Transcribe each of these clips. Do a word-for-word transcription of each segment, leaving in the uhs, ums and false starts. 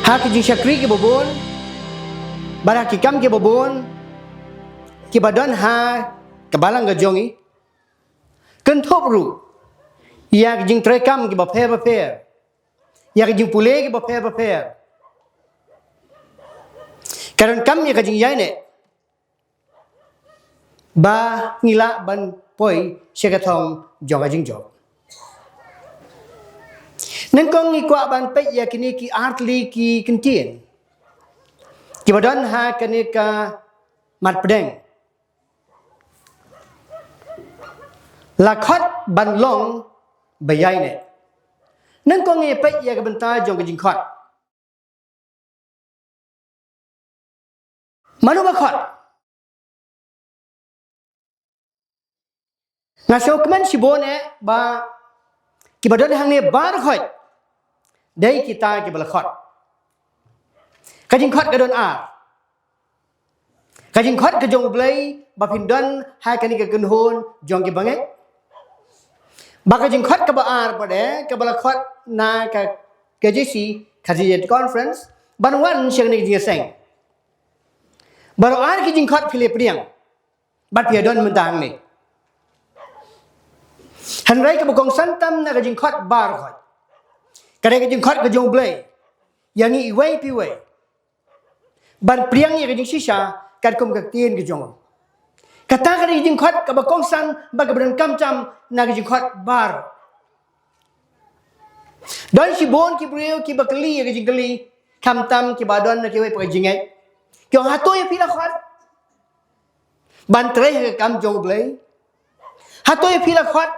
Ha ki jingshakri kiba bun, bad ha ki kam kiba bun kiba don ha ka balang ka jong ngi, kynthup ruh ïa ki jingtrei kam kiba pher ba pher, ïa ki jingpule kiba pher ba pher, ka donkam ïa ka jingïaineh ba ngi lah ban poi sha ka thong jong ka jingjop. Nyngkong ngi kwah ban peit ïa kine ki artylli ki kyntien kiba don ha kane ka mat pdeng: la khot ban long ba ïaineh. Nyngkong ngi peit ïa ka bynta jong ka jingkhot. Mano ba khot? Nga sngewkmen shibun eh ba kiba don hangne baroh khoit dei kita kiba la khot. Ka jingkhot ka don ar. Ka jingkhot ka jong U Blei ba phin don ha kane ka kynhun jong ki bangeit, bad ka jingkhot kaba ar pat eh kaba la khot na ka K J C, Khasi Jaintia Conference, ban wan sha kane ka jingïaseng. Baroh ar ki jingkhot phi la pdiang bad phi ïa don mynta hangne. Hynrei kaba kongsan tam na ka jingkhot baroh khoit ka dei ka jingkhot ka jong U Blei ïa ngi iwei pa iwei ban pdiang ïa ka jingshisha katkum ka ktien ka jong u. Kata ka dei ka jingkhot kaba kongsan bad kaba donkam tam na ka jingkhot baroh. Don shibun ki briew kiba kylli ïa ka jingkylli, khamtam kiba don na kiwei pat ka jingngeit. Ki ong, hato ïa phi la khot ban trei ha ka kam jong U Blei? Hato ïa phi la khot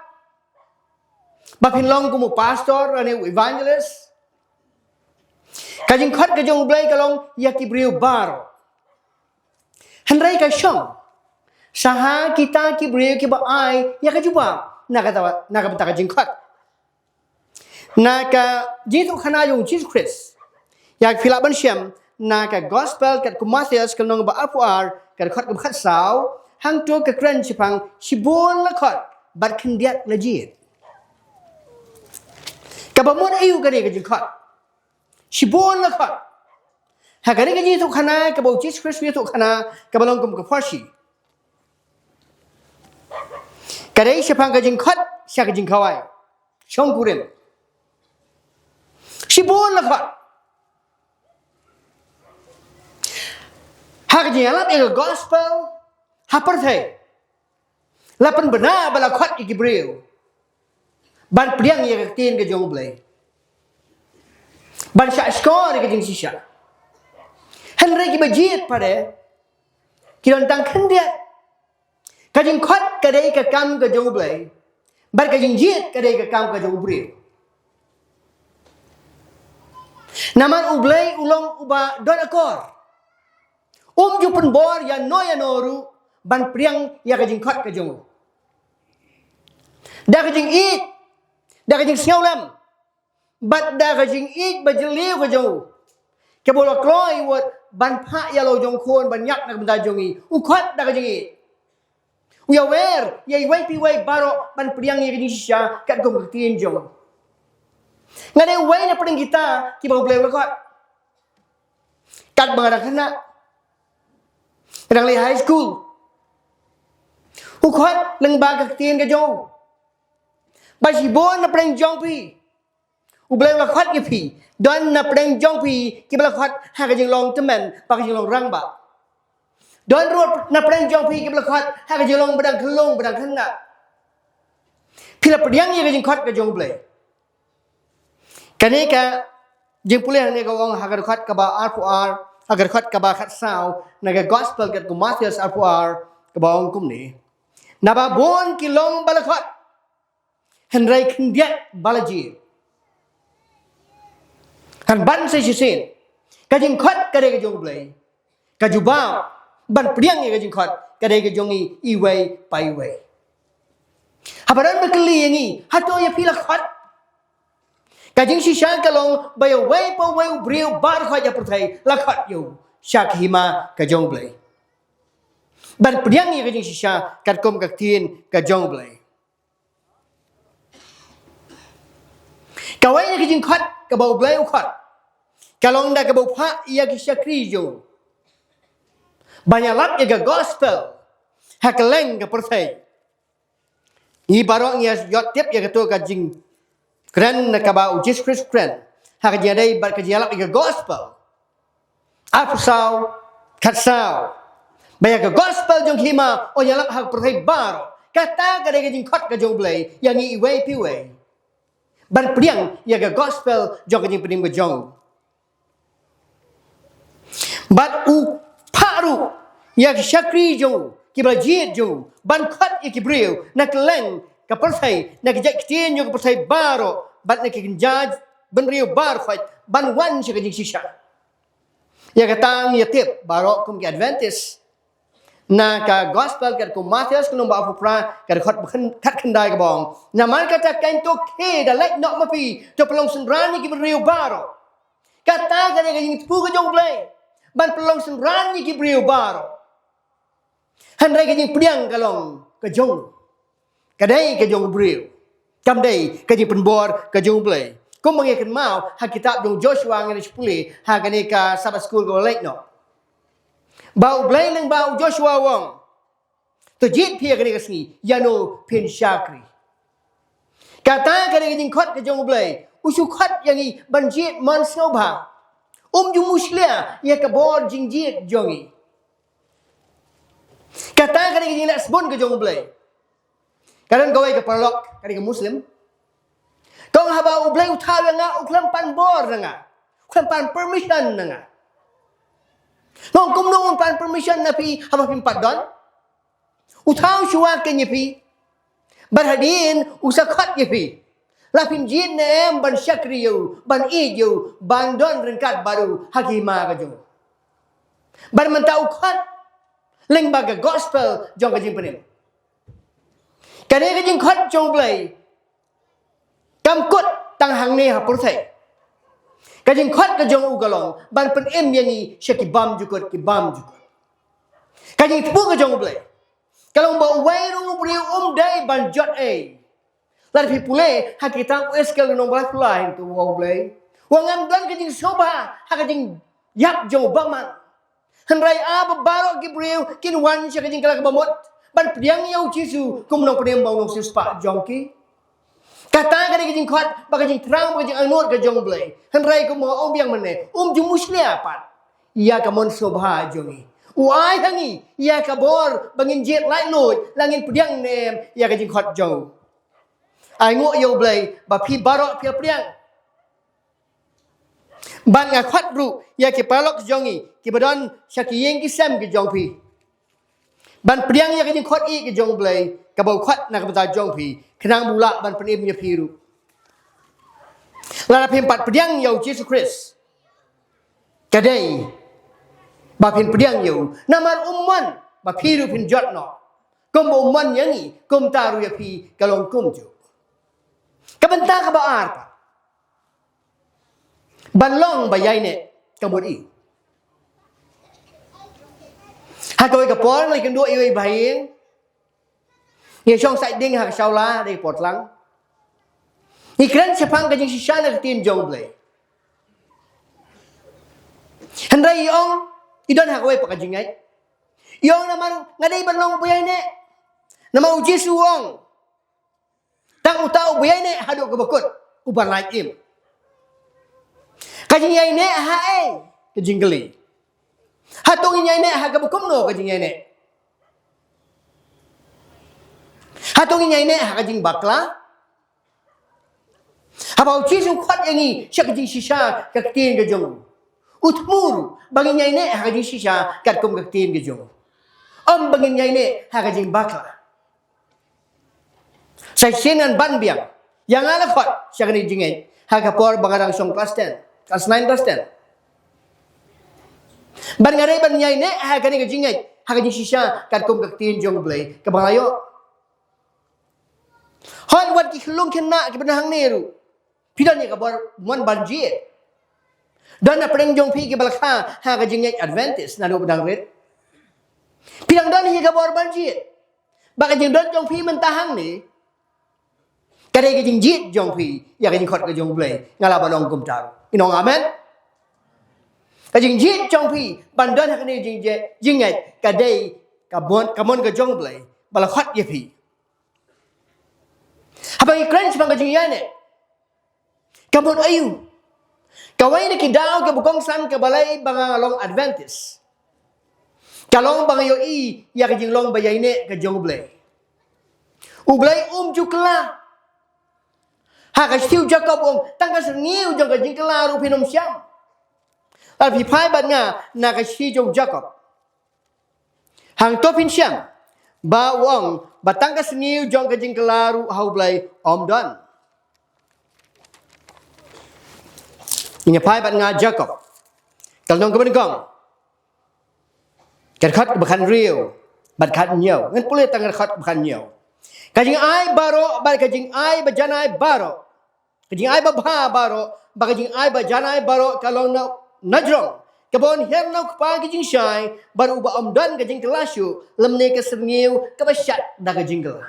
ba phin long kum u pastor lane u evangelist? Ka jingkhot ka jong U Blei ka long ïa ki briew baroh. Hynrei ka shong sha ha kita ki briew kiba ai ïa ka jubab na kata, na ka bynta ka jingkhot. Na ka jingïathuhkhana jong U Jisu Khrist, ïa phi lah ban shem na ka Gospel katkum u Mathaios ka lynnong ba arphew ar, ka dkhot kaba khatsaw, hangto ka kren shaphang shibun la khot bad khyndiat la jied. Kaba mut aïu kane ka jingkhot shibun la khot? Ha kane ka jingïathuhkhana kaba U Jisu Khrist u ïathuhkhana, kaba long kum ka pharshi, ka dei shaphang ka jingkhot sha ka jingkhawai shongkurim. Shibun la khot. Ha ka jingïalap ïa ka Gospel ha pyrthei, la pynbna ba la khot ïa ki briew ban pdiang ïa ka ktien ka jong U Blei, ban shahshkor ïa ka jingshisha. Hynrei kiba jied pat eh ki don tang khyndiat. Ka jingkhot ka dei ka kam ka jong U Blei, bad ka jingjied ka dei ka kam ka jong u briew. Namar U Blei u long uba don akor. Um ju pynbor ïano ïano ruh ban pdiang ïa ka jingkhot ka jong u. Da ka jingïeit, da ka jingsngewlem, bad da ka jingïeit ba jylliew ka jong u, kaba u la kloi wat ban phah ïa la u jong u khun ban ïap na ka bynta jong ngi. U khot da ka jingïeit. U ïawer ïa iwei pa iwei baroh ban pdiang ïa ka jingshisha katkum ka ktien jong u. Nga dei uwei na pdeng kita kiba U Blei u la khot. Katba nga dang khynnah, nga dang leit high school, u khot lyngba ka ktien ka jong u. Bad shibun na pdeng jong phi, U Blei u la khot ïa phi. Don na pdeng jong phi kiba la khot ha ka jinglong tymmen bad ka jinglong rangbah. Don ruh na pdeng jong phi kiba la khot ha ka jinglong ba dang khyllung, ba dang khynnah. Phi la pdiang ïa ka jingkhot ka jong U Blei? Kane ka jingpule hangne ka ong ha ka dkhot kaba arphew ar, ha ka dkhot kaba khatsaw na ka Gospel katkum u Mathaios arphew ar, kaba ong kumne: Naba bun ki long ba la khot, hynrei khyndiat ba la jied. Kan ban sa shisien, ka jingkhot ka dei ka jong U Blei, ka jubab ban pdiang ïa ka jingkhot ka dei ka jong ngi iwei pa iwei. Haba don ba kylli ïa ngi, hato ïa phi la khot? Ka jingshisha ka long ba ïa uwei pa uwei u briew baroh ha pyrthei la khot ïa u sha ka hima ka jong U Blei, ban pdiang ïa ka jingshisha katkum ka ktien ka jong U Blei. Kawei na ka jingkhot kaba U Blei u khot ka long da kaba u phah ïa ki shakri jong u ban ïalap ïa ka gospel ha kylleng ka pyrthei. Ngi baroh ngi ïoh tip ïa kato ka jingkren na kaba u Jisu Khrist u kren ha ka jingïadei bad ka jingïalap ïa ka gospel. Arphew saw, khatsaw. Ba ïa ka gospel jong ki hima yn ïalap ha ka pyrthei baroh. Kata ka dei ka jingkhot ka jong U Blei ïa ngi iwei pa iwei ban pdiang ïa ka gospel jong ka jingpynim ka jong u. Bad u phah ruh ïa ki shakri jong u, kiba la jied jong u, ban khot ïa ki briew na kylleng ka pyrthei, na ki jaid ktien jong ka pyrthei baroh, bad na ki kynja bynriew baroh khoit, ban wan sha ka jingshisha. Ïa kata ngi ïa tip baroh kum ki Adventist, na ka gospel katkum u Mathaios ka lynnong ba arphew phra, ka dkhot ba khat khyndai kaba ong: Namar kata, kyntu khie da leit noh ma phi, to pynlong synran ïa ki briew baroh. Kata ka dei ka jingthmu ka jong U Blei ban pynlong synran ïa ki briew baroh. Hynrei ka jingpdiang ka long ka jong u, ka dei ka jong u briew. Kam dei ka jingpynbor ka jong U Blei. Kumba ngi kynmaw ha kitab jong u Joshua, ngi la shu pule ha kane ka Sabbath School kaba la leit noh, ba U Blei lyngba u Joshua u ong: To jied phi ha kane ka sngi, ïano phin shakri. Kata ka dei ka jingkhot ka jong U Blei. U shu khot ïa ngi ban jied mon sngewbha. Um ju mushlia ïa ka bor jingjied jong ngi. Kata ka dei ka jingleh sbun ka jong U Blei. Ka don kawei ka paralok, ka dei ka Muslim. Ka ong, haba U Blei u thaw ïa nga, u khlem pan bor na nga, u khlem pan permission na nga. Nga ong, kumno un pan permission na phi haba phim pat don? U thaw shuwa kein ïa phi, bad hadien u sa khot ïa phi. La phin jied ne em ban shakri ïa u, ban ïeit ïa u, ban don ryngkat bad u ha ki hima ka jong u? Bad mynta u khot lyngba ka gospel jong ka jingpynim. Kane ka jingkhot jong U Blei kam kut tang hangne ha pyrthei. Ka jingkhot ka jong u ka long ban pynim ïa ngi sha ki bymjukut ki bymjukut. Ka jingthmu ka jong U Blei ka long ba uwei ruh u briew um dei ban jot ei. Lada phi pule ha kitab u Esekiel lynnong ba laiphew lai, hangto u ong U Blei, u ong, ngam don ka jingsngewbha ha ka jingïap jong u bymman. Hynrei aba baroh ki briew kin wan sha ka jingkylla kaba mut ban pdiang ïa u Jisu kum u nongpynim bad u nongsiewspah jong ki. Kata ka dei ka jingkhot bad ka jingthrang bad ka jingangnud ka jong U Blei. Hynrei kumba nga ong biang mynne, um ju mushlia pat ïa ka mon sngewbha jong ngi. U ai ha ngi ïa ka bor ba ngin jied laitluid, la ngin pdiang ne em ïa ka jingkhot jong u. Ai nguh ïa U Blei ba phi baroh phi la pdiang. Bad nga khot ruh ïa ki paralok jong ngi kiba don sha ki ïing ki sem ki jong phi ban pdiang ïa ka jingkhot ïa ka jong U Blei kaba u khot na ka bynta jong phi, khnang ba u lah ban pynim ïa phi ruh. Lada phim pat pdiang ïa u Jisu Khrist, ka dei ba phin pdiang ïa u, namar um mon ba phi ruh phin jot noh. Kumba um mon ïa ngi, kumta ruh ïa phi ka long kumjuh. Ka bynta kaba ar pat, ban long ba ïaineh ka mut i. Ha kawei ka por nga la ïakynduh ïa iwei i bahaïing. Ngi shong sait ding ha ka shawla, dei ka por tlang. Ngi kren shaphang ka jingshisha na ka ktien jong U Blei. Hynrei i ong, i don ha kawei pat ka jingngeit. I ong, namar nga dei ban long ba ïaineh. Namar u Jisu u ong, tang uta uba ïaineh haduh kaba kut uban lait im. Ka jingïaineh ha ei? Ka jingkylli. Hato ngin ïaineh ha kaba kumno ka jingïaineh? Hato ngin ïaineh ha ka jingbakla? Haba u Jisu u khot ïa ngi sha ka jingshisha ka ktien ka jong u, u thmu ruh ba ngin ïaineh ha ka jingshisha katkum ka ktien ka jong u, ym ba ngin ïaineh ha ka jingbakla. Sa shisien ngan ban biang, ïa nga la khot sha kane ka jingngeit ha ka por ba nga dang shong klas ten, klas nine, klas ten. Bad nga dei ban ïaineh ha kane ka jingngeit ha ka jingshisha katkum ka ktien jong U Blei kaba nga la ïoh. Hooid, wat ki khyllung khynnah kiba don hangne ruh, phi don ïa ka bor mon ban jied. Don na pdeng jong phi kiba la kha ha ka jingngeit Adventist naduh ba dang rit. Phi dang don ïa ka bor ban jied. Ba ka jingdon jong phi mynta hangne ka dei ka jingjied jong phi ïa ka jingkhot ka jong U Blei. Nga lah ban ong kumta ruh. Ngin ong amen. Ka jingjied jong phi ban don ha kane ka jingjied, jingngeit, ka dei ka mon, ka mon ka jong U Blei ba la khot ïa phi. Haba ngi kren shaphang ka jingïaineh, ka mut aïu? Kawei na ki daw kaba kongsan ka balei ba nga long Adventist ka long ba nga ïohi ïa ka jinglong ba ïaineh ka jong U Blei. U Blei um ju kylla. Ha ka shithi u Jakob u ong, tang ka syrngiew jong ka jingkylla ruh phin ym sham. Lada phi phai bad nga na ka shithi jong u Jakob, hangto phin sham ba u ong ba tang ka syrngiew jong ka jingkylla ruh ha U Blei ym don. Ngin ïa phai bad nga Jakob, ka lynnong kaba nyngkong, ka dkhot ba khathynriew bad khathynñiew. Ngan pule tang ka dkhot ba khathynñiew. Ka jingai baroh bad ka jingai ba janai baroh, ka jingai babha baroh bad ka jingai ba janai baroh ka long na, na jrong kaba wan hiar na U Kpa ka jingshai, bad uba ym don ka jingkylla shuh lymne ka syrngiew kaba shad da ka jingkylla.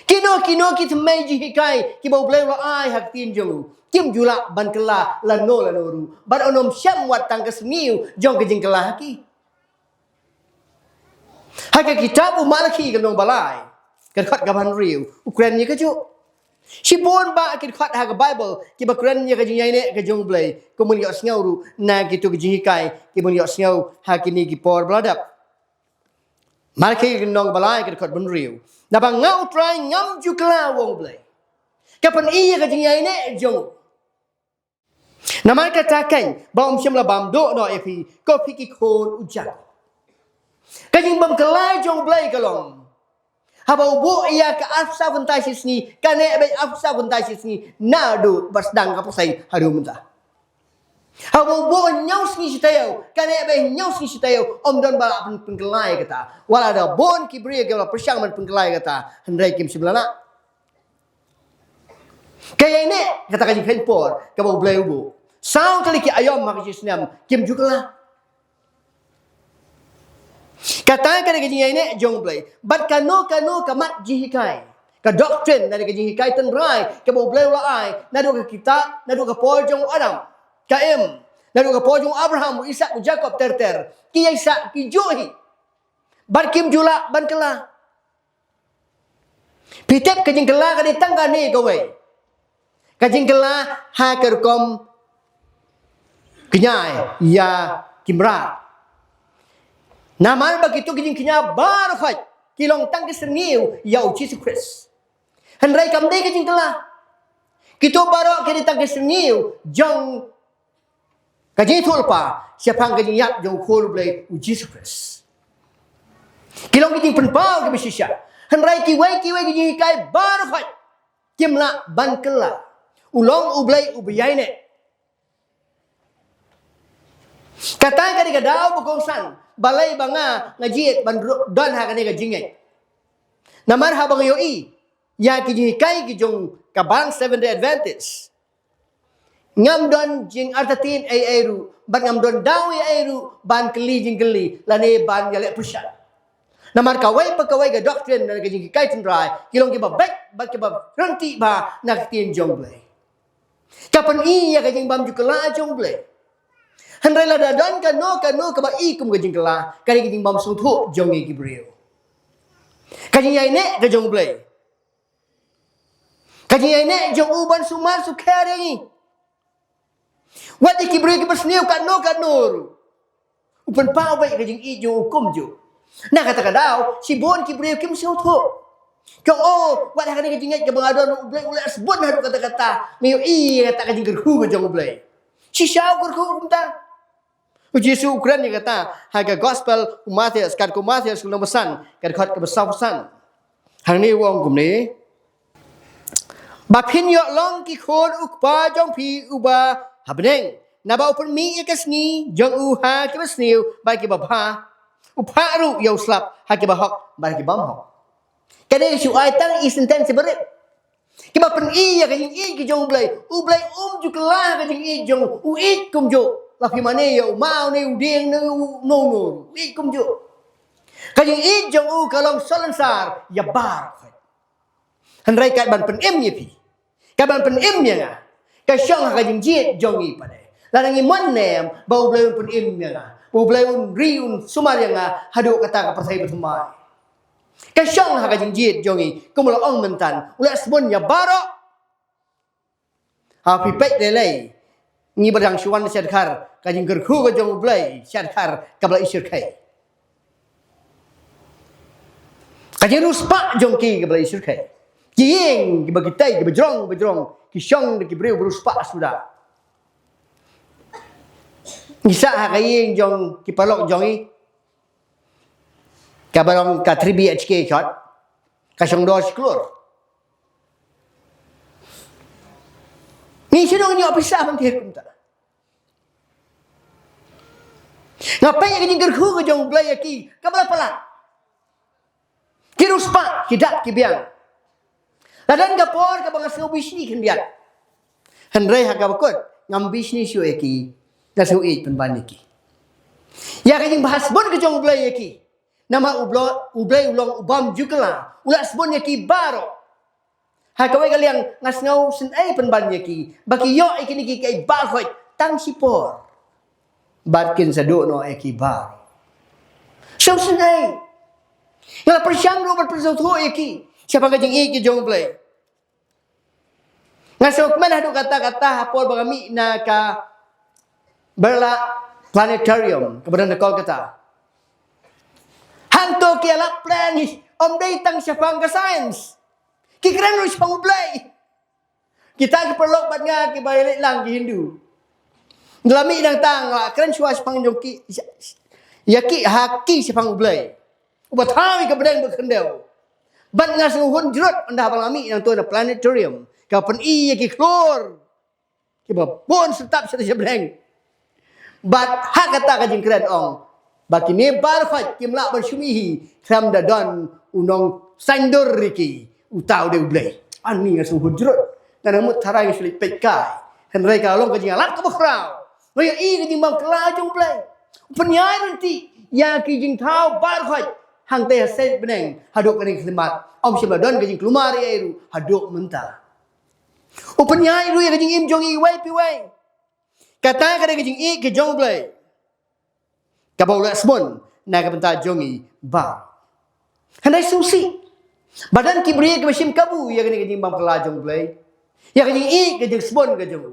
Kino kino ki thymmei jinghikai kiba U Blei u la ai ha ka ktien jong u, kim ju lah ban kylla lano lano ruh, bad un ym sham wat tang ka syrngiew jong ka jingkylla ha ki. Ha ka kitab u Malakhi ka lynnong ba lai, ka dkhot kaba hynriew, u kren ïa kajuh. Shibun bah ki dkhot ha ka Baibl kiba kren ïa ka jingïaineh ka jong U Blei, kumno ngin ïohsngew ruh na kito ki jinghikai kiba ngin ïohsngew ha kine ki por ba la dep. Malakhi ka lynnong ba lai ka dkhot ba hynriew. Naba nga U Trai ngam ju kylla, u ong U Blei. Ka pyni ïa ka jingïaineh jong u. Namar kata keiñ ba um shym la bam duh noh ïa phi, ko phi ki khun u Jakob. Ka jingbym kylla jong U Blei ka long, haba u buh ïa ka arphew saw kynta shi sngi, ka neh beit arphew saw kynta shi sngi naduh ba sdang ka pyrthei haduh mynta. Haba u buh hynñiew sngi shi taïew, ka neh beit hynñiew sngi shi taïew, ym don ba la pyn, pynkylla ïa kata. Wat la da bun ki briew kiba la pyrshang ban pynkylla ïa kata, hynrei kim shym la lah. Ka ïaineh, kata ka jingkheiñ por kaba U Blei u buh, saw tylli ki aïom ha ka shi snem, kim ju kylla. Kata ka dei ka jingïaineh jong U Blei. Bad kano kano ka mat jinghikai, ka doctrine, lane ka jinghikai tynrai kaba U Blei u la ai naduh ka kitab, naduh ka por jong u Adam, ka Im, naduh ka por jong u Abraham, u Isaak, u Jakob, ter ter, ki ïaishah, ki juh hi. Bad kim ju lah ban kylla. Phi tip, ka jingkylla ka dei tang kane kawei. Ka jingkylla ha ka rukom kñia ïa ki mrad. Namar ba kito ki jingkñia baroh khoit ki long tang ki syrngiew ïa U Jisu Khrist. Hynrei kam dei ka jingkylla. Kito baroh ki dei tang ki syrngiew jong ka jingïathuhlypa shaphang ka jingïap jong U Khun U Blei, U Jisu Khrist. Ki long ki jingpynpaw kiba shisha. Hynrei kiwei kiwei ki jinghikai baroh khoit kim lah ban kylla. U long U Blei uba ïaineh. Kata ka dei ka daw ba kongsan balei ba nga, nga jied ban ru-, don ha kane ka jingngeit. Namar haba nga ïohi ïa ki jinghikai ki jong ka bang Seventh Day Adventist, ngam don jingartatien ei ei ruh, bad ngam don daw ei ei ruh ban kylli jingkylli lane ban ïaleh pyrshah. Namar kawei pa kawei ka doctrine lane ka jinghikai tynrai ki long kiba beit bad kiba ryntih bha na ka ktien jong U Blei. Ka pyni ïa ka jingbym ju kylla jong U Blei. Hynrei lada don kano kano kaba i kum ka jingkylla, ka dei ka jingbym sngewthuh jong ngi ki briew. Ka jingïaineh ka jong U Blei, ka jingïaineh jong u ban sumar sukher ïa ngi. Wat ïa ki briew kiba sniew kano kano ruh, u pynpaw beit ka jingïeit jong u kumjuh. Na kata ka daw shibun ki briew kim sngewthuh. Ki ong, oh, wat ha kane ka jingngeit kaba nga don, U Blei u leh sbun haduh katta katta. Nga ïohi ïa kata ka jingkyrkhu ka jong U Blei. Shisha u kyrkhu kumta. U Jisu u kren ïa kata ha ka Gospel u Mathaios, katkum u Mathaios ka lynnong ba san, ka dkhot kaba sawphew san. Hangne u ong kumne: Ba phin ïoh long ki khun U Kpa jong phi uba ha bneng, naba u pynmih ïa ka sngi jong u ha kiba sniew bad kiba bha, u phah ruh ïa u slap ha kiba hok bad ha ki bym hok. Kane ka shu ai tang i sentence ba rit kiba pyni ïa ka jingïeit ka jong U Blei. U Blei um ju kylla ka jingïeit jong u, u ïeit kumjuh. La phi mane ïa u maw ne u dieng ne u no no, u ïeit kumjuh. Ka jingïeit jong u ka long salonsar ïa baroh. Hynrei kat ban pynim ïa phi, kat ban pynim ïa nga, ka shong ha ka jingjied jong ngi pat de. Lada ngi mon ne em ba U Blei un pynim ïa nga, ba U Blei un ri un sumar ïa nga haduh kata ka pyrthei bathymmai. Ka shong ha ka jingjied jong ngi, kumba la ong mynta, u leh sbun ïa baroh. Ha phi peit lei lei, ngi ba dang shu wan sha dkhar, ka jingkyrkhu ka jong U Blei sha dkhar kaba la i shyrkhei. Ka jingriewspah jong ki kaba la i shyrkhei. Ki ïing kiba kitei, kiba jrong, kiba jrong, ki shong da ki briew ba riewspah suda. Ngi sah ha ka ïing jong ki paralok jong ngi, kaba long ka three B H K kot, ka shong dor shi klur. Ngi shu nang ïoh pisa ban thied kumta. Nga peit ïa ka jingkyrkhu ka jong U Blei ïa ki, kaba la palat. Ki riewspah, ki dap ki biang. La don ka por kaba nga sngew bishni khyndiat. Hynrei ha kaba kut, ngam bishni shuh ïa ki, nga sngew ïeit pynban ïa ki. Ïa ka jingbha sbun ka jong U Blei ïa ki. Namar U Blo-, U Blei u long u bym ju kylla, u leh sbun ïa ki baroh. Ha kawei ka liang nga sngew sngewsynei pynban ïa ki, ba ki ïoh ïa kine ki kiei baroh tang shipor. Bad kin sa duh noh ïa ki baroh. Sngewsynei. Nga la pyrshang ruh bad pynsngewthuh ïa ki shaphang ka jingïeit ka jong U Blei. Nga sngewkmen haduh katta katta ha por ba nga mih na ka Birla Planetarium kaba don ha Kolkata. Hangto ki ïalap plan hi, ym dei tang shaphang ka science. Ki kren ruh shaphang U Blei. Kita ki paralok bad nga kiba ïaleit lang ki Hindu. Nga la mih nangta nga la kren shuwa shaphang jong ki, ïa ki, ha ki shaphang U Blei. Uba thaw ïa ka bneng ba khyndew. Bad nga sngewhun jrut ynda ba la mih nangto na planetarium, ka pyni ïa ki khlur kiba bun syrtap sha sha bneng. Bad ha kata ka jingkren ong ba kine baroh khoit kim lah ban shu mih hi khlem da don u nongsaiñdur ïa ki, uta u dei U Blei. Ani nga sngewhun jrut. Nga nang mut tharai nga shu leit peit kai. Hynrei ka long ka jingïalap kaba khraw. Nga ïohi ka jingbymkylla jong U Blei. U pynïaid lynti ïa ki jingthaw baroh khoit, hangtei ha sait bneng haduh kane ka khyllipmat. Ym shym la don ka jingkulmar ïa ei ruh haduh mynta. U pynïaid ruh ïa ka jingim jong ngi iwei pa iwei. Kata ka dei ka jingïeit ka jong U Blei, kaba u leh sbun na ka bynta jong ngi baroh. Hynrei sngewsih ba don ki briew kiba shim kabu ïa kane ka jingbymkylla jong U Blei, ïa ka jingïeit ka jingsbun ka jong u.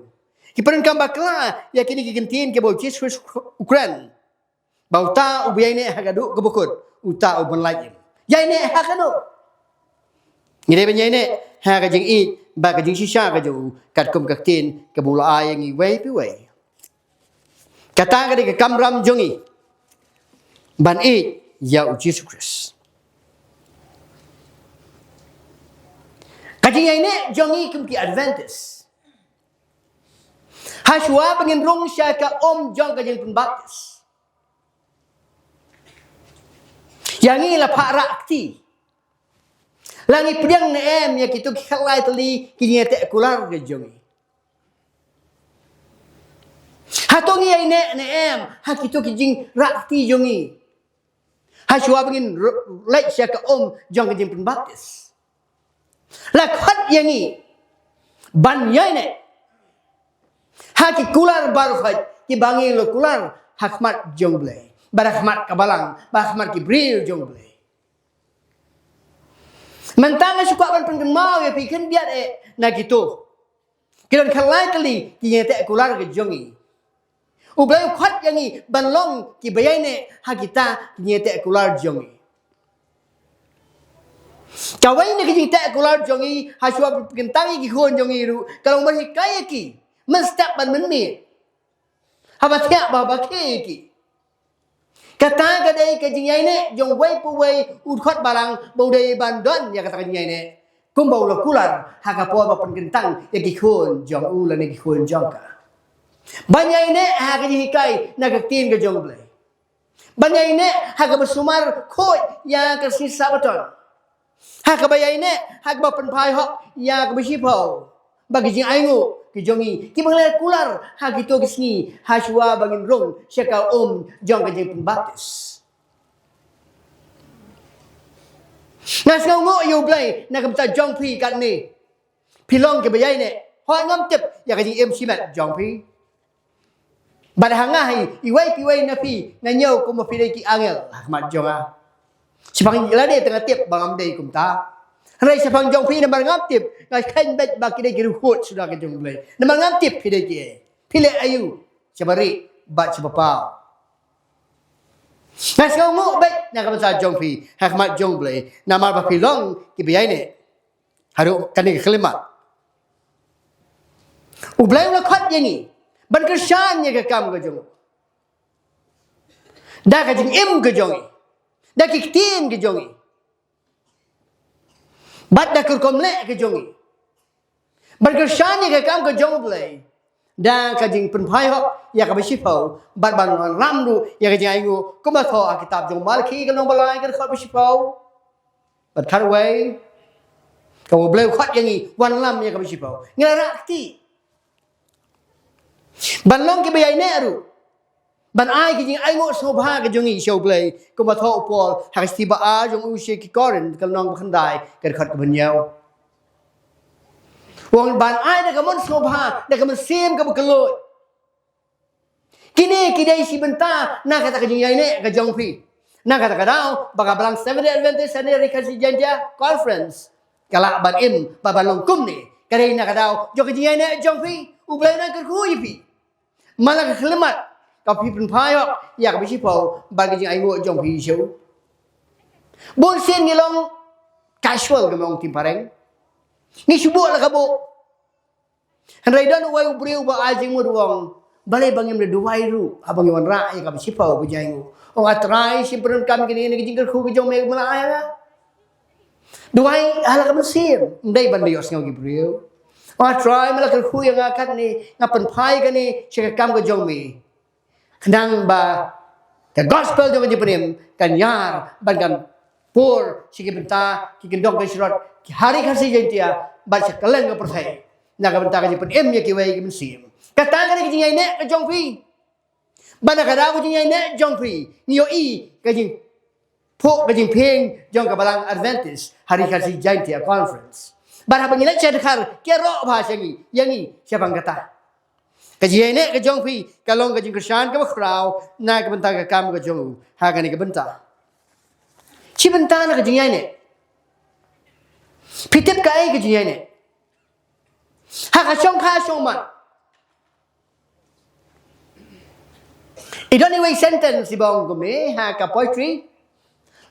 Ki pyndonkam bakla ïa kine ki kyntien kiba u Jisu Khrist u kren, ba uta uba ïaineh ha ka duh kaba kut, uta u ban lait im. Ïaineh ha ka duh. Ngi dei ban ïaineh ha ka jingïeit bad ka jingshisha ka jong u, katkum ka ktien kaba u la ai ïa ngi iwei pa iwei. Kata ka dei ka kamram jong ngi ban ïeit ïa u Jisu Khrist. Ka jingïaineh jong ngi kum ki Adventist, ha shuwa ba ngin rung sha ka um jong ka jingpynbaptis, ïa ngi la phah rah kti? La ngi pdiang ne em ïa kito ki khatlai tylli ki jingïateh kular ka jong ngi? Hato ngi ïaineh ne em ha kito ki jingrah kti jong ngi, ha shuwa ba ngin r-, leit sha ka um jong ka jingpynbaptis? La khot ïa ngi ban ïaineh ha ki kular baroh khoit kiba ngi la kular ha khmat jong U Blei, bad ha khmat ka balang, bad ha khmat ki briew jong U Blei. Mynta nga shu kwah ban pynkynmaw ïa phi khyndiat eh na kito. Ki don khatlai tylli ki jingïateh kular ka jong ngi. U Blei u khot ïa ngi ban long kiba ïaineh ha kita ki jingïateh kular jong ngi. Kawei na ki jingïateh kular jong ngi, ha shuwa ba pynkyntang ïa ki khun jong ngi ruh, ka long ban hikai ïa ki mynstep bad mynmiet, haba thiah bad haba khie ïa ki. Kata ka dei ka jingïaineh jong uwei pa uwei u dkhot balang, ba u dei ban don ïa kata ka jingïaineh, kumba u la kular ha ka por ba pynkyntang ïa ki khun jong u lane ki khun jong ka. Ban ïaineh ha ka jinghikai na ka ktien ka jong U Blei. Ban ïaineh ha kaba sumar khuid ïa ka sngi Sabbaton. Ha kaba ïaineh ha kaba pynphai hok ïa kaba shiphew bad ki jingainguh ki jong ngi, kiba ngi la kular ha kito ki sngi, ha shuwa ba ngin rung sha ka um jong ka jingpynbaptis. Nga sngewnguh ïa U Blei na ka bynta jong phi katne. Phi long kiba ïaineh, hooid ngam tip ïa ka jingim shimet jong phi. Bad ha nga hi, iwei pa iwei na phi, nga ñiew kumba phi dei ki angel ha khmat jong nga. Shaphang lade te nga tip ba ngam dei kumta. Hynrei shaphang jong phi namar ngam tip, nga kheiñ beit ba ki dei ki riewkhuid suda ki jong U Blei. Namar ngam tip phi dei kiei. Phi leh aïu, shaba rieh bad shaba paw. Nga sngewnguh beit na ka bynta jong phi ha khmat jong U Blei, namar ba phi long kiba ïaineh haduh kane ka khyllipmat. U Blei u la khot ïa ngi ban kyrshan ïa ka kam ka jong u da ka jingim ka jong ngi, da ki ktien ka jong ngi, bad da ka rukom leh ka jong ngi. Ban kyrshan ïa ka kam ka jong U Blei da ka jingpynphai hok ïa kaba shiphew, bad ban wanlam ruh ïa ka jingainguh, kumba thoh ha kitab jong Malaki ka lynnong ba lai, ka dkhot ba shiphew bad khatwei, kaba U Blei u khot ïa ngi wanlam ïa kaba shiphew. Ngi la rah kti ban long kiba ïaineh ruh, ban ai ka jingainguh sngewbha ka jong ngi sha U Blei, kumba thoh u Paul ha ka shithi ba ar jong u sha ki Korinth ka lynnong ba khyndai ka dkhot kaba hynñiew. U ong ban ai da ka mon sngewbha, da ka mynsiem kaba kylluid. Kine ki dei shi bynta na kata ka jingïaineh ka jong phi. Na kata ka daw ba ka balang Seventh Day Adventist Hari Khasi Jaintia Conference ka lah ban im bad ban long kumne, ka dei na ka daw jong ka jingïaineh jong phi. U Blei un kyrkhu ïa phi man la ka khyllipmat, kaba phi pynphai hok ïa kaba shiphew bad ka jingainguh jong phi sha u. Bun sien ngi long casual, ka mong tim phareng, ngi shu buh la ka buh. Hynrei don uwei u briew ba ai jingmut, u ong, balei ba ngim da duwai ruh haba ngi wanrah ïa kaba shiphew ba jong u? U ong, A Trai, shim pyndonkam ïa kane na ka jingkyrkhu ka jong me ba me la ai ïa nga. Duwai ha la ka mynsiem, ym dei ban da ïohsngew ki briew. U ong, A Trai, me la kyrkhu ïa nga katne, nga pynphai kane sha ka kam ka jong me, khnang ba ka gospel jong ka jingpynim kan ïar bad kan pur sha ki bynta, ki kyndong ki syrot, ki Hari Khasi Jaintia bad sha kylleng ka pyrthei, na ka bynta ka jingpynim ïa kiwei ki mynsiem. Kata ka dei ka jingïaineh ka jong phi. Bad na ka daw ka jingïaineh jong phi, ngi ïohi ka jing phuh ka jingphieng jong ka balang Adventist Hari Khasi Jaintia Conference. Bad haba ngi leit sha dkhar, ki ïaroh bha sha ngi, ïa ngi shaphang kata. Ka jingïaineh ka jong phi ka long ka jingkyrshan kaba khraw na ka bynta ka kam ka jong u ha kane ka bynta. Shi bynta na ka jingïaineh. Phi tip kaei ka jingïaineh? Ha ka shongkha shongman, i don iwei i sentence iba ong kumne ha ka poetry: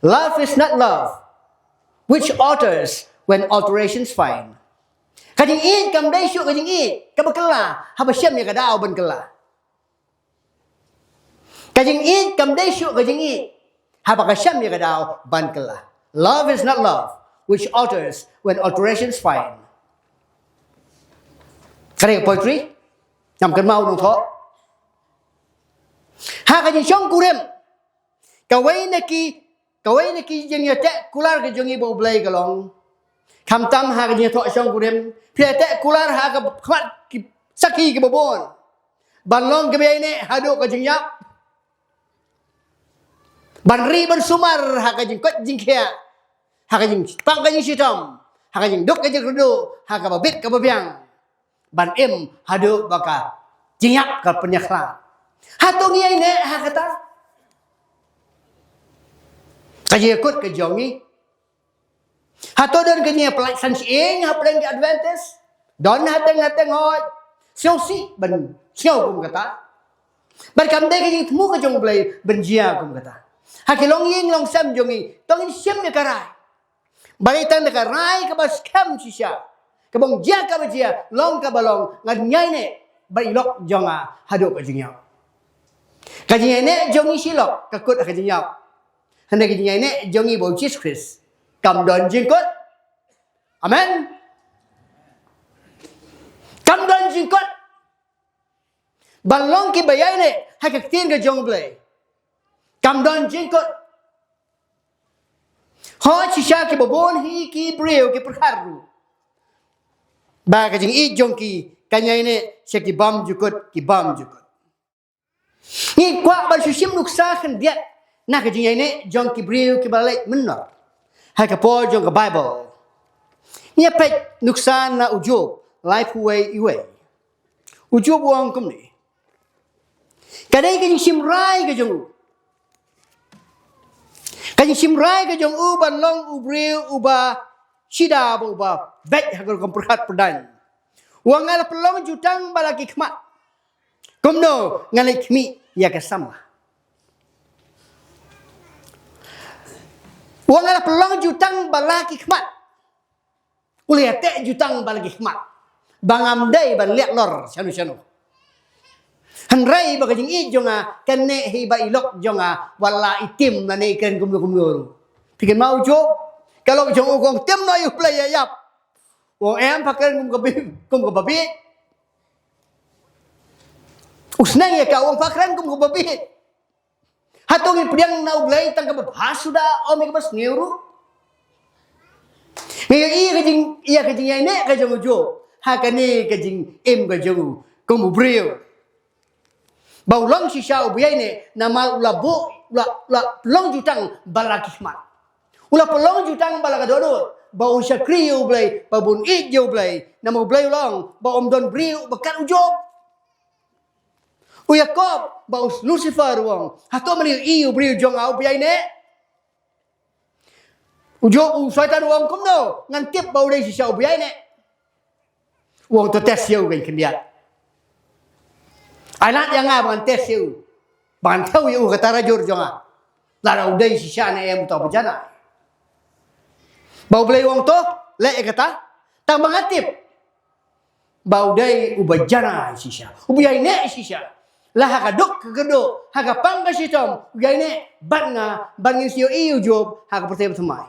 "Love is not love, which alters when alterations find." Ka jingïeit kam dei shuh ka jingïeit kaba kylla haba shem ïa ka daw ban kylla. Ka jingïeit kam dei shuh ka jingïeit haba ka shem ïa ka daw ban kylla. "Love is not love, which alters when alterations find." Ka dei ka poetry, ngam kynmaw u nongthoh. Ha ka jingshongkurim, kawei na ki, kawei na ki jingïateh kular ka jong ngi bad U Blei ka long, khamtam ha ka jingïathoh shongkurim, phi ïateh kular ha ka khmat ki sakhi kiba bun ban long kiba ïaineh haduh ka jingïap, ban ri ban sumar ha ka jingkoit jingkhiah, ha ka jingpang ka jingshitom, ha ka jingduk ka jingkyrduh, ha kaba bit kaba biang, ban im haduh ba ka jingïap ka pynïakhlad. Hato ngi ïaineh ha kata? Ka jingïakut ka jong ngi. Hato don ka jingïapyllait san shyieng hapdeng ki Adventist? Don hateng hateng, hooid. Sngewsih ban sngew kum kata. Bad kam dei ka jingthmu ka jong U Blei ban jia kum kata. Ha ki longïing longsem jong ngi, to ngin shim ïa ka rai. Balei tang da ka rai kaba skhem shisha, kaba ong jia kaba jia, long kaba long, ngan ïaineh bad i lok jong nga haduh ka jingïap. Ka jingïaineh jong ngi shi lok, ka kut ha ka jingïap. Hynrei ka jingïaineh jong ngi bad U Jisu Khrist kam don jingkut. Amen. Kam don jingkut. Ban long kiba ïaineh ha ka ktien ka jong U Blei, kam don jingkut. Hooid, shisha kiba bun hi ki briew ki pyrkhat ruh ba ka jingïeit jong ki kan ïaineh sha ki bymjukut, ki bymjukut. Ngi kwah ban shu shim nuksa khyndiat na ka jingïaineh jong ki briew kiba la leit mynnor ha ka por jong ka Baibl. Ngi ïa peit nuksa na u Job laiphew wei, iwei. U Job u ong kumne: Ka dei ka jingshim rai ka jong u. Ka jingshim rai ka jong u ban long u briew uba shida bad uba beit ha ka rukom pyrkhat pyrdaiñ. U ong nga la pynlong jutang bad la ki khmat. Kumno ngan leit khmih ïa ka samla. U ong nga la pynlong jutang bad la ki khmat. U la ïateh jutang bad la ki khmat. Ba ngam dei ban leh lor shano shano. Hynrei ba ka jingïeit jong nga kan neh hi ba i lok jong nga wat la i tim lane i kren kumno kumno ruh. Phi kynmaw u Job, ka lok jong u ka ong tim noh ïa u Blei ïa ïap. U ong em, pha kren kum ka bi-, kum ka babieit. U sneng ïa ka, u ong pha kren kum ka babieit. Hato ngi pdiang na u Blei tang kaba bha suda, ym ïa kaba sniew ruh? Ngi ïohi ïa ka jing, ïa ka jingïaineh ka jong u Job ha kane ka jingim ka jong u kum u briew. Ba u long shisha uba ïaineh namar u la buh, u la, u la pynlong jutang bad la ki khmat. U la pynlong jutang bad la ka dohnud ba un shakri ïa u Blei, ba un ïeit ïa u Blei. Namar u Blei u la ong ba ym don briew ba kat u Job. U Jakob bad u Lucifer u ong, hato men ïohi ïa u briew jong nga uba ïaineh? U Job, u Soitan u ong kumno ngan tip ba u dei shisha uba ïaineh? U ong to test ïa u, kyndiat. Ai lad ïa nga ba ngan test ïa u, ba ngan thew ïa u ha ka tarajur jong nga, lada u dei shisha ne em uta uba janai. Ba u Blei u ong to leh ïa kata, tang ba nga tip ba u dei uba janai shisha, uba ïaineh shisha. La ha ka duk ka kyrduh, ha ka pang ka shitom, u ïaineh bad nga, bad ngin sa ïohi ïa u Job ha ka pyrthei bathymmai.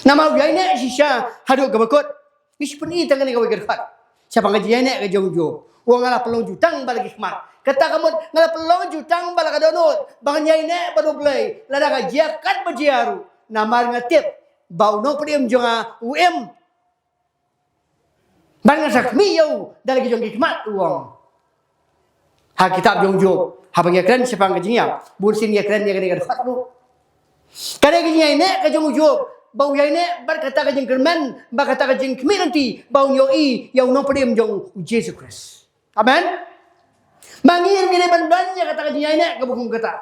Namar u ïaineh shisha haduh kaba kut. Ngi shu pyni tang kane kawei ka dkhot shaphang ka jingïaineh ka jong u Job. U ong nga la pynlong jutang bad la ki khmat. Kata ka mut nga la pynlong jutang bad la ka dohnud ba ngan ïaineh bad u Blei lada ka jia katba jia ruh. Namar nga tip ba u nongpynim jong nga u im. Bad ngan sa khmih ïa u da la ki jong ki khmat, u ong. Ha kitab jong u Job, haba ngi ïakren shaphang ka jingïap, bun sien ngi ïakren ïa kane ka dkhot ruh. Ka dei ka jingïaineh ka jong u Job ba u ïaineh bad kata ka jingkyrmen, bad kata ka jingkhmih lynti ba un ïohi ïa u nongpynim jong u Jisu Khrist. Amen. Ma ngi ruh ngi dei ban don ïa kata ka jingïaineh kaba kum kata,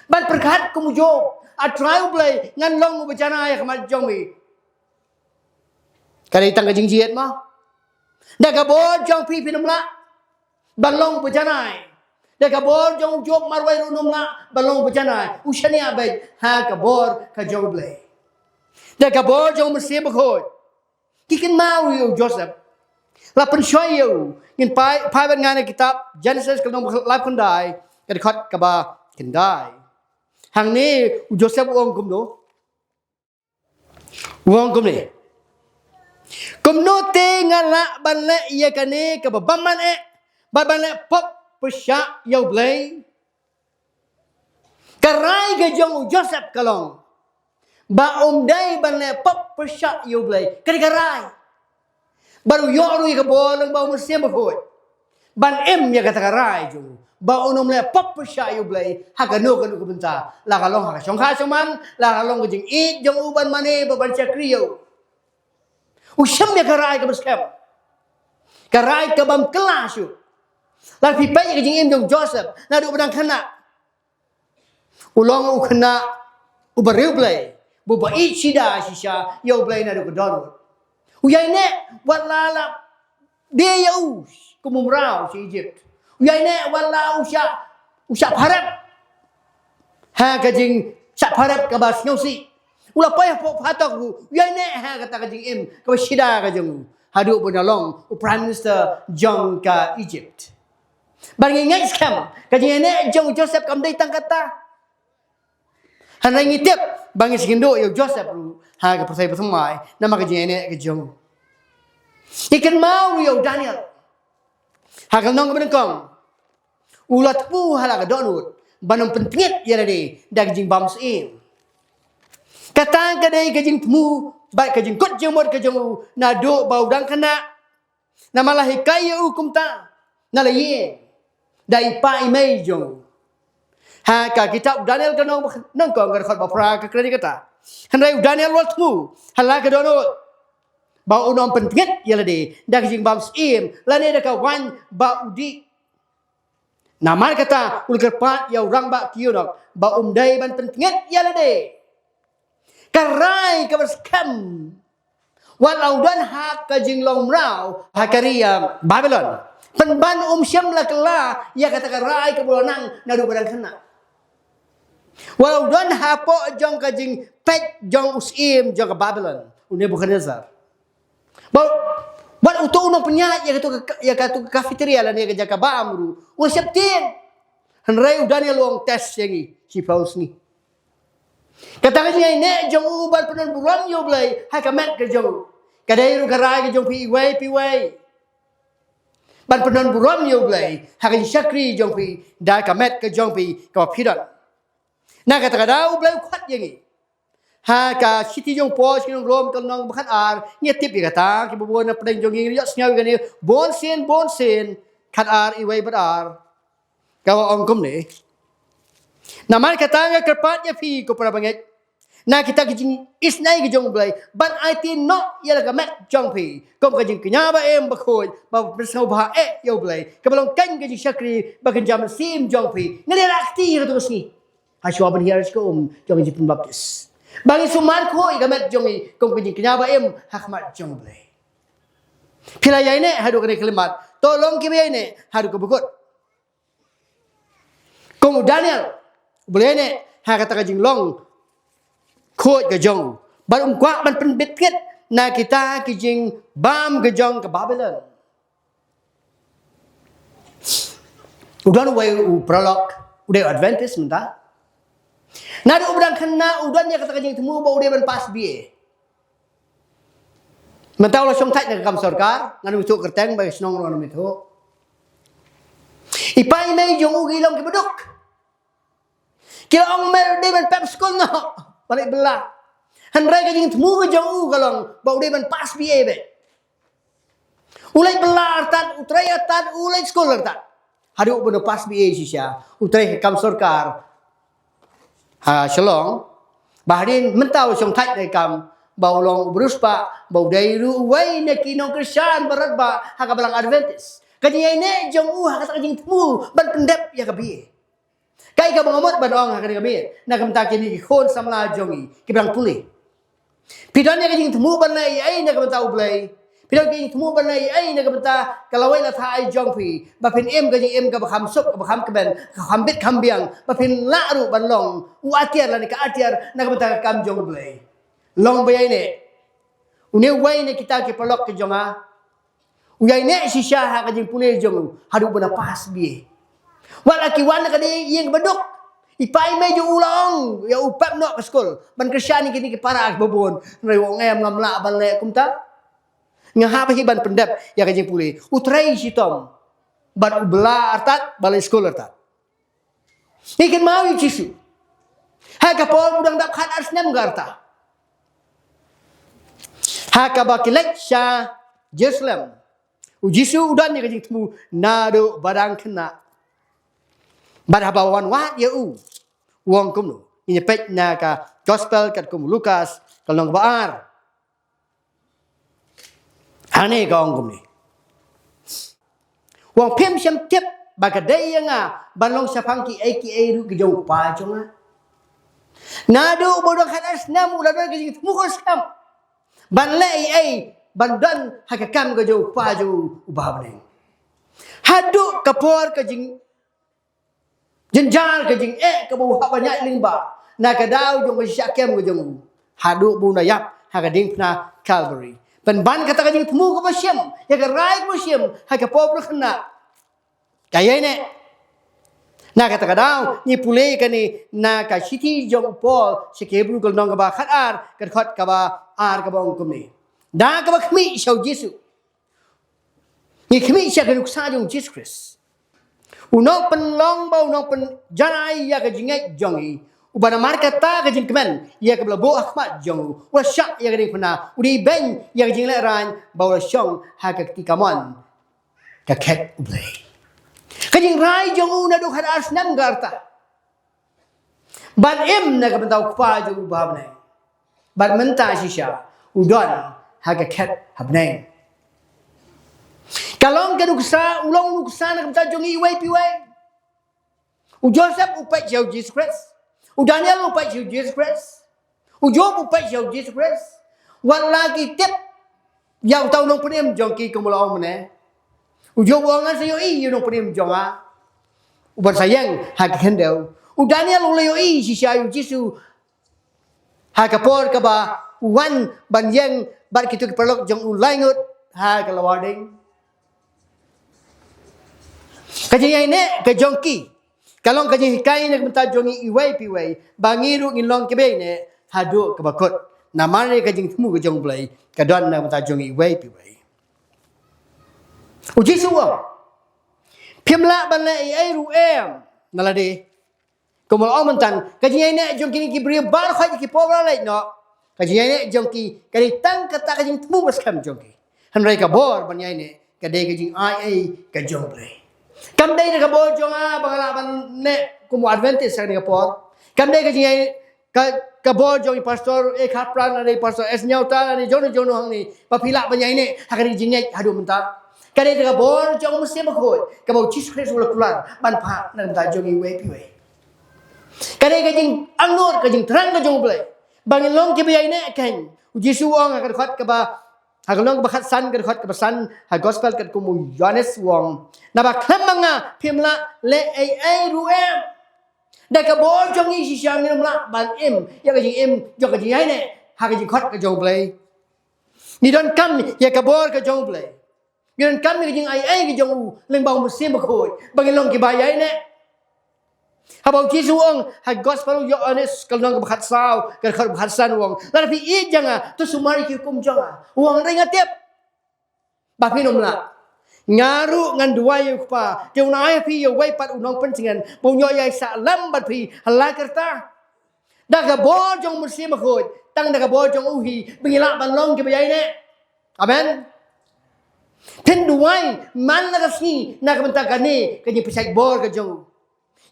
ban pyrkhat kum u Job, A Trai U Blei, ngan long uba janai ha khmat jong me. Ka dei tang ka jingjied mo. Da ka bor jong phi phin ym lah ban long uba janai. Da ka bor jong u Job marwei ruh un ym lah ban long uba janai. U shaniah beit ha ka bor ka jong U Blei. Da ka bor jong U Mynsiem Bakhuid. Ki kynmaw ïa u Joseph. La pynshoi ïa u. Ngin phai, phai bad nga na kitab Genesis ka lynnong ba laiphew khyndai, ka dkhot kaba khyndai. Hangne u Joseph u ong kumno? U ong kumne, kumno te nga lah ban leh ïa kane kaba bymman eh, bad ban leh pop pyrshah ïa U Blei? Ka rai ka jong u Joseph ka long ba um dei ban leh pop pyrshah ïa U Blei. Ka dei ka rai. Bad u ïoh ruh ïa ka bor lyngba U Mynsiem Bakhuid ban im ïa kata ka rai jong u ba un ym leh pop pyrshah ïa U Blei ha kano kano ka bynta, la ka long ha ka shongkha shongman, la ka long ka jingïeit jong u ban mane bad ban shakri ïa u. U shem ïa ka rai kaba skhem, ka rai ka bym kylla shuh. Lada phi peit ïa ka jingim jong u Joseph naduh ba dang khynnah, u long u khynnah uba riewblei, uba ïeit shida shisha ïa U Blei naduh ka dohnud. U ïaineh wat la la die ïa u kum u mraw sha Egypt. U ïaineh wat la u shah, u shah pharep ha ka jingshah pharep kaba sngewsih. U la poi hapoh phatok ruh u ïaineh ha kata ka jingim kaba shida ka jong u, haduh ba un long u Prime Minister jong ka Egypt. Bad ngi ngeit skhem ka jingïaineh jong u Joseph kam dei tang kata. Hynrei ngi tip ba ngi sa ïakynduh ïa u Joseph ruh ha ka pyrthei bathymmai namar ka jingïaineh ka jong u. Ngi kynmaw ruh ïa u Daniel ha ka lynnong kaba nyngkong. U la thmu ha la ka dohnud ban ym pyntngit ïa lade da ka jingbam syiem. Kata ka dei ka jingthmu bad ka jingkut jingmut ka jong u naduh ba u dang khynnah. Namar la hikai ïa u kumta na la ïing da i pa i mei jong u. Ha ka kitab Daniel ka lynnong nyngkong ka dkhot ba phra ka kren ïa kata. Hynrei u Daniel u la thmu ha la ka dohnud ba un ym pyntngit ïa lade da ka jingbam syiem lane da ka waiñ ba u dih. Namar kata u la kyrpad ïa u rangbah ki eunuch ba um dei ban pyntngit ïa lade. Ka rai kaba skhem wat la u don ha ka jinglong mraw ha ka ri Babilon, pynban um shym la kylla ïa kata ka rai kaba u la nang naduh ba dang khynnah. Wat la u don hapoh jong ka jingpeit jong u syiem jong ka Babilon, u Nebukhadnessar. Ba, bad uto u nongpynïaid ïa kato ka, ïa kato ka cafeteria lane ïa ka jaka bam ruh u la sheptieng. Hynrei u Daniel u ong, test ïa ngi shiphew sngi. Kata ka jingïaineh jong u ban pyndon burom ïa U Blei ha ka met ka jong u ka dei ruh ka rai ka jong phi iwei pa iwei. Ban pyndon burom ïa U Blei ha ka jingshakri jong phi da ka met ka jong phi kaba phi don. Na kata ka daw U Blei u khot ïa ngi. Ha ka shithi jong u Paul sha ki nong Rom ka lynnong ba khatar, ngi tip ïa kata, kiba bun na pdeng jong ngi ngi ïohsngew ïa kane, bun sien, bun sien, khatar, iwei bad ar. Ka ong kumne. Namar kata nga kyrpad ïa phi ko para bangeit, na kita ki jingisnei ki jong U Blei, ban aiti noh ïa la ka met jong phi kum ka jingkñia ba im ba khuid, ba pynsngewbha eh ïa U Blei, kaba long keiñ ka jingshakri ba kynja mynsiem jong phi. Nga la rah kti ïa kato ka sngi. Hashwa ban hiar sha ka um jong ka jingpynbaptis, ba ngin sumar khuid ïa ka met jong ngi kum ka jingkñia ba im ha khmat jong U Blei. Phi la ïaineh haduh kane ka khyllipmat, to long kiba ïaineh haduh kaba kut. Kum u Daniel, U Blei u ïaineh ha kata ka jinglong khuid ka jong u, bad um kwah ban pynbit kit na kita ki jingbam ka jong ka Babilon. U don uwei u paralok, u dei u Adventist mynta. Naduh u dang khynnah u don ïa kata ka jingthmu ba u dei ban pass B A. Mynta u la shong thait na ka kam sorkar, ngan ym ithuh kyrteng ba ka shnong ruh ngan ym ithuh. I pa i mei jong u ki long kiba duk. Ki la ong, me dei ban pep skul noh, ba leit bylla. Hynrei ka jingthmu ka jong u ka long ba u dei ban pass B A beit. U leit bylla artat, u trei artat, u leit skul artat. Haduh ba u pass B A shisha, u trei ha ka kam sorkar ha Shillong. Ba hadien mynta u shong thait na ka kam, ba u long u briew spah, ba u dei ruh uwei na ki nongkyrshan ba radbah ha ka balang Adventist. Ka jingïaineh jong u ha kata ka jingthmu ban pyndep ïa ka B A. Kaei kaba nga mut ban ong ha kane ka miet na ka bynta kine ki khun samla jong ngi kiba dang pule. Phi don ïa ka jingthmu ban leh ei ei na ka bynta U Blei. Phi don ïa ka jingthmu ban leh ei ei na ka bynta ka lawei latha ei jong phi, ba phin im ka jingim kaba kham suk, kaba kham kmen, kaba kham bit kham biang, ba phin lah ruh ban long u atiar lane ka atiar na ka bynta ka kam jong U Blei. Long ba ïaineh. Une uwei na kita ki paralok ki jong nga u ïaineh shisha ha ka jingpule jong u haduh ba u pass B A. Wat la ki wan na kane ka ïing ba duk, i pa i mei jong u la ong ïa u, pep noh ka skul ban kyrshan ïa kine ki para kiba bun. Hynrei u ong, em, ngam lah ban leh kumta. Nga hap hi ban pyndep ïa ka jingpule. U trei shitom bad u bylla artat, ba leit skul artat. Ngi kynmaw ïa u Jisu ha ka por ba u dang dap khatar snem ka rta, ha kaba ki leit sha Jerusalem. U Jisu u don ïa ka jingthmu naduh ba dang khynnah. Bad haba wan wad ïa u, u ong kumno? Ngin ïa peit na ka Gospel katkum u Lukas, ka lynnong ba ar. Hangne ka ong kumne. U ong, phim shym tip ba ka dei ïa nga ban long shaphang kiei kiei ruh ki jong u Kpa jong nga? Naduh ba u dang khatar snem u la don ka jingthmu kaba skhem ban leh ei ei ban don ha ka kam ka jong u Kpa jong u uba ha bneng. Haduh ka por ka jing jynjar, ka jingeh kaba u hap ban ïaid lyngba na ka daw jong ka jingshah kem ka jong u, haduh ba un da ïap ha ka diengphna Calvary. Pynban kata ka jingthmu kaba shim ïa ka rai kaba shim ha ka por ba u khynnah, ka ïaineh. Na kata ka daw ngi pule kane na ka shithi jong u Paul sha ki Hebru, ka lynnong kaba khatar, ka dkhot kaba ar, kaba ong kumne: Da kaba khmih sha u Jisu, ngi khmih sha ka nuksa jong u Jisu Khrist, u nongpynlong bad u nongpynjarai ïa ka jingngeit jong ngi, uba namar kata ka jingkmen ïa kaba la buh ha khmat jong u, u la shah ïa ka diengphna, u dei ban ïa ka jinglehrain, bad u la shong ha ka kti kamon ka khet U Blei. Ka jingrai jong u naduh khatar snem ka rta ban im na ka bynta u Kpa jong u uba ha bneng, bad mynta shisha u don ha ka khet ha bneng. Ka long ka nuksa, u long nuksa na ka bynta jong ngi iwei pa iwei. U Joseph u peit ïa u Jisu Khrist. U Daniel u peit ïa u Jisu Khrist. U Job u peit ïa u Jisu Khrist. Wat la ki tip ïa uta u nongpynim jong ki, kumba la ong mynne. U Job u ong, ngan sa ïohi ïa u nongpynim jong nga uban sa ïeng ha ka khyndew. U Daniel u la ïohi shisha ïa u Jisu ha ka por kaba u wan ban ïeng bad kito ki paralok jong u laingut ha ka lawar ding. Ka jingïaineh ka jong ki ka long ka jinghikai na ka bynta jong ngi iwei pa iwei, ba ngi ruh ngin long kiba ïaineh haduh kaba kut. Namar ka jingthmu ka jong U Blei ka don na ka bynta jong ngi iwei pa iwei. U Jisu u ong, phim lah ban leh ei ei ruh em na lade. Kumba la ong mynta, ka jingïaineh jong kine ki briew baroh, ki por ba la leit noh, ka jingïaineh jong ki ka dei tang kata ka jingthmu ba skhem jong ki. Hynrei ka bor ban ïaineh ka dei ka jingai ei ka jong U Blei. Kam dei da ka bor jong nga ba nga lah ban neh kum u Adventist ha kane ka por. Kam dei ka jingïaineh ka, ka bor jong i Pastor A. Kaplan, lane Pastor S. Nyauta, lane jong no jong no hangne, ba phi lah ban ïaineh ha kane ka jingngeit haduh mynta. Ka dei da ka bor jong U Mynsiem Bakhuid kaba U Jisu Khrist u la kular ban phah na ka bynta jong ngi iwei pa iwei. Ka dei ka jingangnud, ka jingthrang ka jong U Blei ba ngin long kiba ïaineh. Kan, U Jisu u ong ha ka dkhot kaba, ha ka lynnong kaba khatsan, ka dkhot kaba san ha Gospel katkum u Ïoannis u ong, naba khlem ma nga phim lah leh ei ei ruh em. Da ka bor jong ngi shisha ngim lah ban im ïa ka jingim jong ka jingïaineh ha ka jingkhot ka jong U Blei. Ngi donkam ïa ka bor ka jong U Blei. Ngi donkam ïa ka jingai ei ka jong u lyngba U Mynsiem Bakhuid ba ngin long kiba ïaineh. Haba U Jisu u ong ha Gospel u Ïoannis ka lynnong kaba khatsaw, ka dkhot kaba khatsan u ong, lada phi ïeit ïa nga to sumar ïa ki hukum jong nga. U ong, hynrei nga tip ba phin ym lah. Nga ruh ngan duwai ïa u Kpa, te un ai ha phi ïa uwei pat u nongpyntngen ba un ïoh ïaisah lem bad phi ha la ka rta. Da ka bor jong U Mynsiem Bakhuid, tang da ka bor jong u hi ba ngi lah ban long kiba ïaineh. Amen. Phin duwai man la ka sngi na ka bynta kane ka jingpynshait bor ka jong u.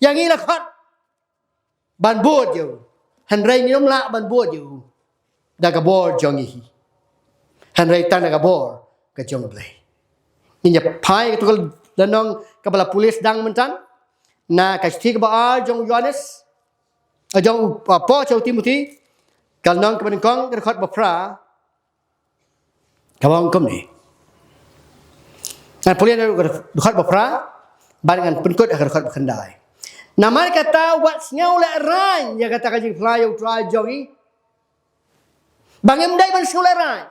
Ïa ngi la khot ban bud ïa u, hynrei ngim lah ban bud ïa u da ka bor jong ngi hi, hynrei tang da ka bor ka jong U Blei. Ngin ïa phai katto ka lynnong kaba la pule sdang mynta na ka shithi kaba ar jong u Ïoannis, jong u, uh, Paul sha u Timothi, ka lynnong kaba nyngkong, ka dkhot ba phra. Kaba ong kumne. Ngan pule na ka dkhot ba phra bad ngan pynkut ha ka dkhot ba khyndai. Namar kata, wat sngew lehraiñ ïa kata ka jingphla ïa U Trai jong ngi, ba ngim dei ban sngew lehraiñ.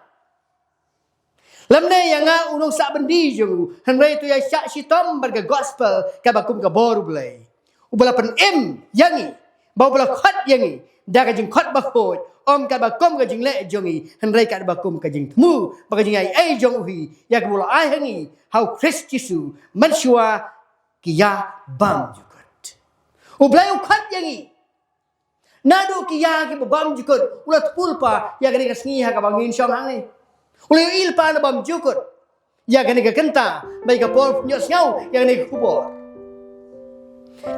Lymne ïa nga u nongsah byndi jong u, hynrei to ïa shah shitom bad ka Gospel kaba kum ka bor U Blei, uba la pynim ïa ngi, ba uba la khot ïa ngi da ka jingkhot bakhuid, ym katba kum ka jingleh jong ngi, hynrei katba kum ka jingthmu bad ka jingai ei jong u hi, ïa kaba u la ai ha ngi ha U Khrist Jisu mynshuwa ki ïa bymjukut. U Blei u khot ïa ngi naduh ki ïa kiba bymjukut, u la tpu lypa ïa kane ka sngi ha kaba ngin shong hangne. U la ïohi lypa na bymjukut ïa kane ka kynta, bad ïa ka por pynïohsngew ïa kane ka khubor.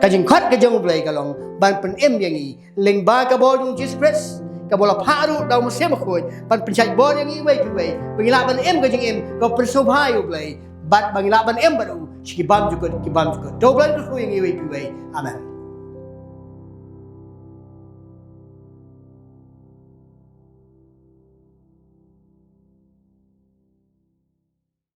Ka jingkhot ka jong U Blei ka long ban pynim ïa ngi lyngba ka bor jong U Jisu Khrist, kaba u la phah ruh da U Mynsiem Bakhuid ban pynshait bor ïa ngi iwei pa iwei, ba ngin lah ban im ka jingim kaba pynsngewbha ïa U Blei, bad ba ngin lah ban im bad u sha ki bymjukut ki bymjukut. To U Blei un kyrkhu ïa ngi iwei pa iwei. Amen.